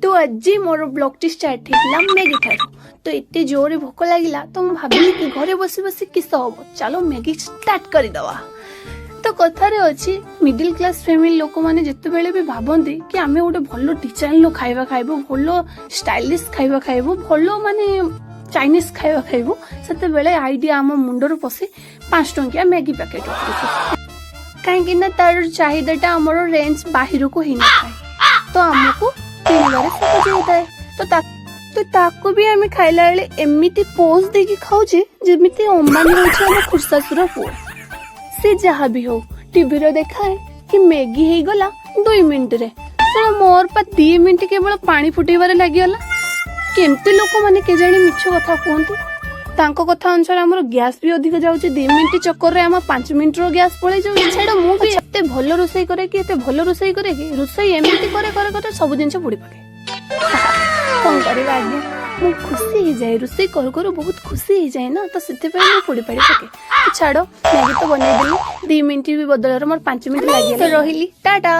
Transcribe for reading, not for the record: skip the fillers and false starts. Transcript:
ତ ଆଜି ମୋର ବ୍ଲଗ୍ଟି ଷ୍ଟାର୍ଟ ହେଇଥିଲା ମ୍ୟାଗି ଠାରୁ। ତ ଏତେ ଜୋରରେ ଭୋକ ଲାଗିଲା, ତ ମୁଁ ଭାବିଲି କି ଘରେ ବସି ବସି କିସ ହବ, ଚାଲ ମ୍ୟାଗି ଷ୍ଟାର୍ଟ କରିଦେବା। ତ କଥାରେ ଅଛି, ମିଡିଲ କ୍ଲାସ ଫ୍ୟାମିଲି ଲୋକମାନେ ଯେତେବେଳେ ବି ଭାବନ୍ତି କି ଆମେ ଗୋଟେ ଭଲ ଡିଜାଇନର ଖାଇବା ଖାଇବୁ, ଭଲ ଷ୍ଟାଇଲିଶ ଖାଇବା ଖାଇବୁ, ଭଲ ମାନେ ଚାଇନିଜ ଖାଇବା ଖାଇବୁ, ସେତେବେଳେ ଆଇଡିଆ ଆମ ମୁଣ୍ଡରୁ ପଶେ 5 ଟଙ୍କିଆ ମ୍ୟାଗି ପ୍ୟାକେଟ ଉପରକୁ। କାହିଁକି ନା ତାର ଚାହିଦାଟା ଆମର ରେଞ୍ଜ ବାହାରକୁ ହେଇନଥାଏ, ତ ଆମକୁ କିଣିବାରେ ସହଜ ହେଇଥାଏ। ତ ତାକୁ ବି ଆମେ ଖାଇଲା ବେଳେ ଏମିତି ପୋଜ ଦେଇକି ଖାଉଛେ, ଯେମିତି ଅମ୍ବାନୀ ହେଉଛି ଆମ ଖୁର୍ଶାସୁର ପୁଅ। ସେ ଯାହା ବି ହଉ, ଟିଭିରେ ଦେଖାଏ କି ମ୍ୟାଗି ହେଇଗଲା 2 ମିନିଟରେ। ଶୁଣ, ମୋର ପା 2 ମିନିଟ କେବଳ ପାଣି ଫୁଟେଇବାରେ ଲାଗିଗଲା। କେମିତି ଲୋକମାନେ କେଜାଣି ମିଛ କଥା କୁହନ୍ତି? ତାଙ୍କ କଥା ଅନୁସାରେ ଆମର ଗ୍ୟାସ୍ ବି ଅଧିକ ଯାଉଛି। 2 ମିନିଟ ଚକରରେ ଆମ 5 ମିନିଟର ଗ୍ୟାସ୍ ପଳେଇ ଯାଉଛି। ଛାଡ଼, ମୁଁ ବି ଏତେ ଭଲ ରୋଷେଇ କରେ କି, ଏତେ ଭଲ ରୋଷେଇ କରେ କି, ରୋଷେଇ ଏମିତି କରେ କରେ କରେ ସବୁ ଜିନିଷ ପୋଡ଼ି ପକାଏ। କଣ କରିବା ଆଜ୍ଞା, ମୁଁ ଖୁସି ହେଇଯାଏ। ରୋଷେଇ କରୁ କରୁ ବହୁତ ଖୁସି ହେଇଯାଏ ନା, ତ ସେଥିପାଇଁ ମୁଁ ପୋଡ଼ି ପାଡ଼ି ପକାଏ। ଛାଡ଼, ମ୍ୟାଗି ତ ବନେଇଦେଲି। 2 ମିନିଟ ବି ବଦଳରେ ମୋର 5 ମିନିଟ ଲାଗିଲା। ତ ରହିଲି, ଟାଟା।